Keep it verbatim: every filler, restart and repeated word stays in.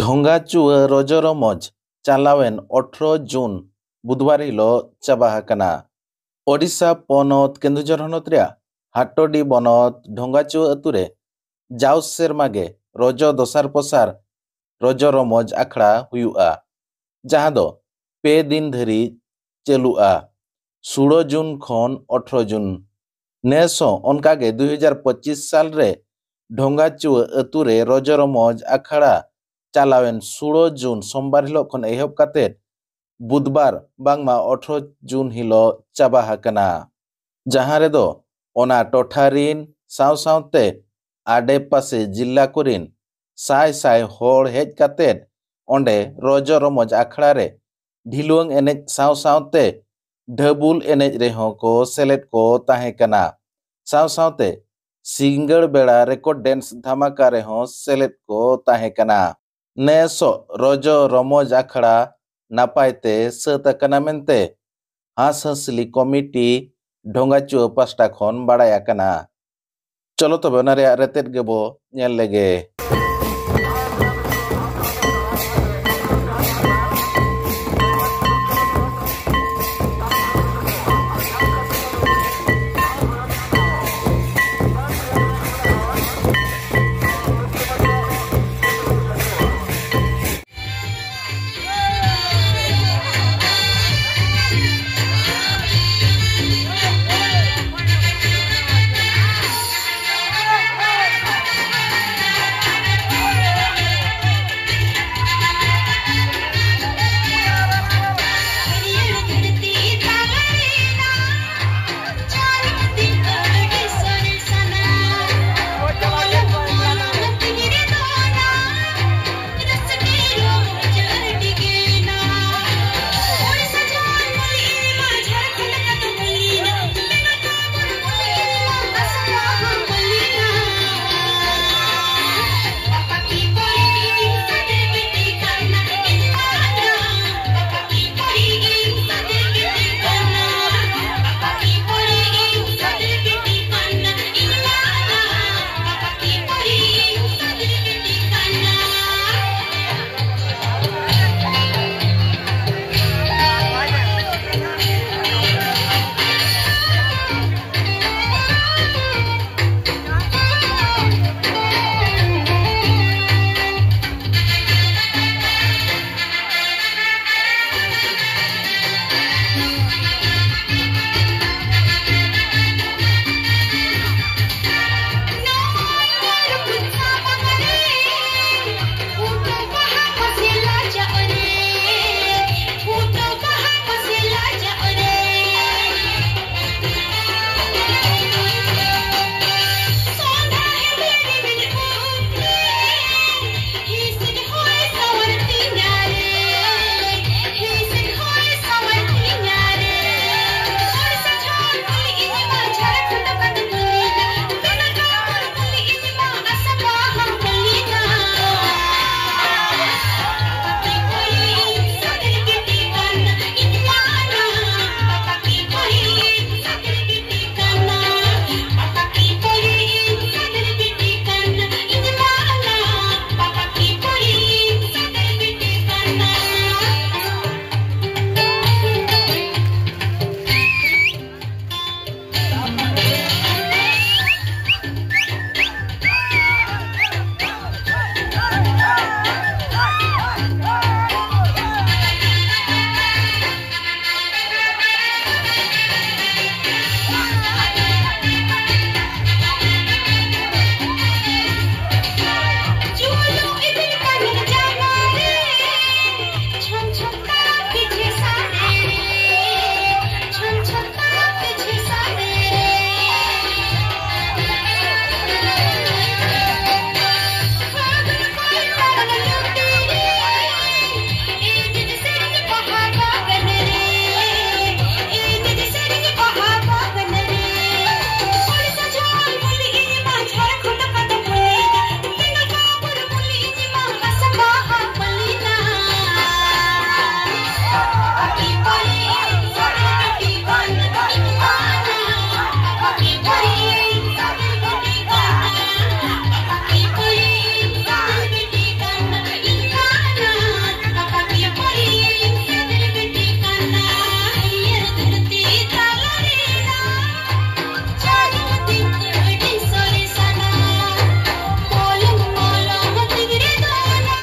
ᱰᱷᱚᱸᱜᱟ ᱪᱩᱣᱟᱹ ᱨᱚᱡᱚ ᱨᱚᱢᱚᱡᱽ ᱪᱟᱞᱟᱣᱮᱱ ᱟᱴᱷᱨᱚ ᱡᱩᱱ ᱵᱩᱫᱷᱵᱟᱨ ᱦᱤᱞᱳᱜ ᱪᱟᱵᱟ ᱟᱠᱟᱱᱟ᱾ ᱳᱰᱤᱥᱟ ᱯᱚᱱᱚᱛ ᱠᱮᱱᱫᱩᱡᱷᱚᱨ ᱦᱚᱱᱚᱛ ᱨᱮᱭᱟᱜ ᱦᱟᱴᱳᱰᱤ ᱵᱚᱱᱚᱛ ᱰᱷᱚᱸᱜᱟ ᱪᱩᱣᱟᱹ ᱟᱹᱛᱩ ᱨᱮ ᱡᱟᱣ ᱥᱮᱨᱢᱟ ᱜᱮ ᱨᱚᱡᱚ ᱫᱚᱥᱟᱨ ᱯᱚᱥᱟᱨ ᱨᱚᱡᱚ ᱨᱚᱢᱚᱡᱽ ᱟᱠᱷᱲᱟ ᱦᱩᱭᱩᱜᱼᱟ, ᱡᱟᱦᱟᱸ ᱫᱚ ᱯᱮ ᱫᱤᱱ ᱫᱷᱟᱹᱨᱤᱡ ᱪᱟᱹᱞᱩᱜᱼᱟ, ᱥᱳᱲᱚ ᱡᱩᱱ ᱠᱷᱚᱱ ᱟᱴᱷᱨᱚ ᱡᱩᱱ᱾ ᱱᱮᱥ ᱦᱚᱸ ᱚᱱᱠᱟᱜᱮ ᱫᱩ ᱦᱟᱡᱟᱨ ᱯᱚᱸᱪᱤᱥ ᱥᱟᱞ ᱨᱮ ᱰᱷᱚᱸᱜᱟ ᱪᱩᱣᱟᱹ ᱟᱹᱛᱩ ᱨᱮ ᱨᱚᱡᱚ ᱨᱚᱢᱚᱡᱽ ᱟᱠᱷᱲᱟ ᱪᱟᱞᱟᱣᱮᱱ ᱥᱳᱲᱚ ᱡᱩᱱ ᱥᱳᱢᱵᱟᱨ ᱦᱤᱞᱳᱜ ᱠᱷᱚᱱ ᱮᱦᱚᱵ ᱠᱟᱛᱮ ᱵᱩᱫᱷᱵᱟᱨ ᱵᱟᱝᱢᱟ ᱟᱴᱷᱨᱚ ᱡᱩᱱ ᱦᱤᱞᱳᱜ ᱪᱟᱵᱟ ᱟᱠᱟᱱᱟ, ᱡᱟᱦᱟᱸ ᱨᱮᱫᱚ ᱚᱱᱟ ᱴᱚᱴᱷᱟ ᱨᱤᱱ ᱥᱟᱶ ᱥᱟᱶᱛᱮ ᱟᱰᱮ ᱯᱟᱥᱮ ᱡᱤᱞᱟ ᱠᱚᱨᱤᱱ ᱥᱟᱭ ᱥᱟᱭ ᱦᱚᱲ ᱦᱮᱡ ᱠᱟᱛᱮ ᱚᱸᱰᱮ ᱨᱚᱡᱚ ᱨᱚᱢᱚᱡᱽ ᱟᱠᱷᱲᱟ ᱨᱮ ᱰᱷᱤᱞᱣᱟᱹᱝ ᱮᱱᱮᱡ ᱥᱟᱶ ᱥᱟᱶᱛᱮ ᱰᱷᱟᱹᱵᱩᱞ ᱮᱱᱮᱡ ᱨᱮᱦᱚᱸ ᱠᱚ ᱥᱮᱞᱮᱫ ᱠᱚ ᱛᱟᱦᱮᱸ ᱠᱟᱱᱟ᱾ ᱥᱟᱶ ᱥᱟᱶᱛᱮ ᱥᱤᱸᱜᱟᱹᱲ ᱵᱮᱲᱟ ᱨᱮᱠᱚᱨᱰ ᱰᱮᱱᱥ ᱫᱷᱟᱢᱟᱠᱟ ᱨᱮᱦᱚᱸ ᱥᱮᱞᱮᱫ ᱠᱚ ᱛᱟᱦᱮᱸ ᱠᱟᱱᱟ᱾ ᱱᱮᱥᱚᱜ ᱨᱚᱡᱚ ᱨᱚᱢᱚᱡᱽ ᱟᱠᱷᱲᱟ ᱱᱟᱯᱟᱭ ᱛᱮ ᱥᱟᱹᱛ ᱟᱠᱟᱱᱟ ᱢᱮᱱᱛᱮ ᱦᱟᱸᱥᱦᱟᱸᱥᱞᱤ ᱠᱚᱢᱤᱴᱤ ᱰᱷᱚᱸᱜᱟᱪᱩᱣᱟᱹ ᱯᱟᱥᱴᱟ ᱠᱷᱚᱱ ᱵᱟᱲᱟᱭ ᱟᱠᱟᱱᱟ᱾ ᱪᱚᱞᱚ ᱛᱚᱵᱮ ᱚᱱᱟ ᱨᱮᱭᱟᱜ ᱨᱮᱛᱮᱫ ᱜᱮᱵᱚ ᱧᱮᱞ ᱞᱮᱜᱮ᱾